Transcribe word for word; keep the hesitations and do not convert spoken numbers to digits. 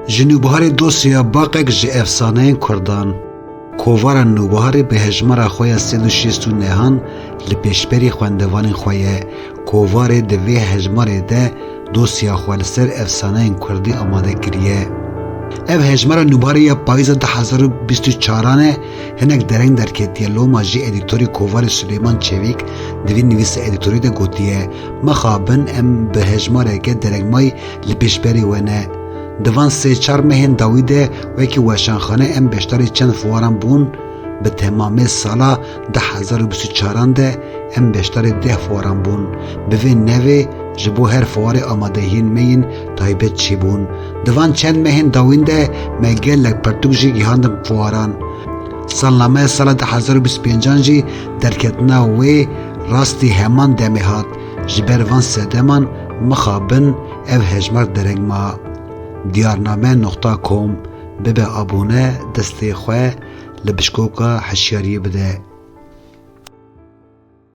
Ji Nûbiharê dosyeya Baqek ji efsaneyên Kurdan. Kovara Nûbiharê bi hejmara xwe ya sed û şêst û nehan li pêşberî xwendevanên xwe ye. Kovarê di vê hejmarê de dosyeya xwe li ser efsaneyên Kurdî amade kiriye. Ev hejmara Nûbiharê ya payîza du hezar û bîst û çaran e, hinek dereng derketiye. Loma jî edîtorê Kovarê Silêman Çevîk di vî nivîsa edîtorî de gotiye, mixabin em bi hejmareke derengmayî li pêşberî we ne. Di van sê çar mehên dawî de wekî weşanxane em beşdarî çend fuwaran bûn, bi temamê sala du hezar û bîst û çaran de em beşdarî deh fuwaran bûn. Bi vê nevê ji bo her fuwarê amadehiyên me yên taybet çêbûn. Di van çend mehên dawîn de me gelek pirtûk jî gihandin fuwaran. Salnameya sala du hezar û bîst û pêncan jî derketina wê rastî heman demê hat. Ji ber van sedeman mixabin ev hejmar dereng ma. Diyarname nokta com. Bibe abone, destê xwe li bişkoka hişyariyê bide.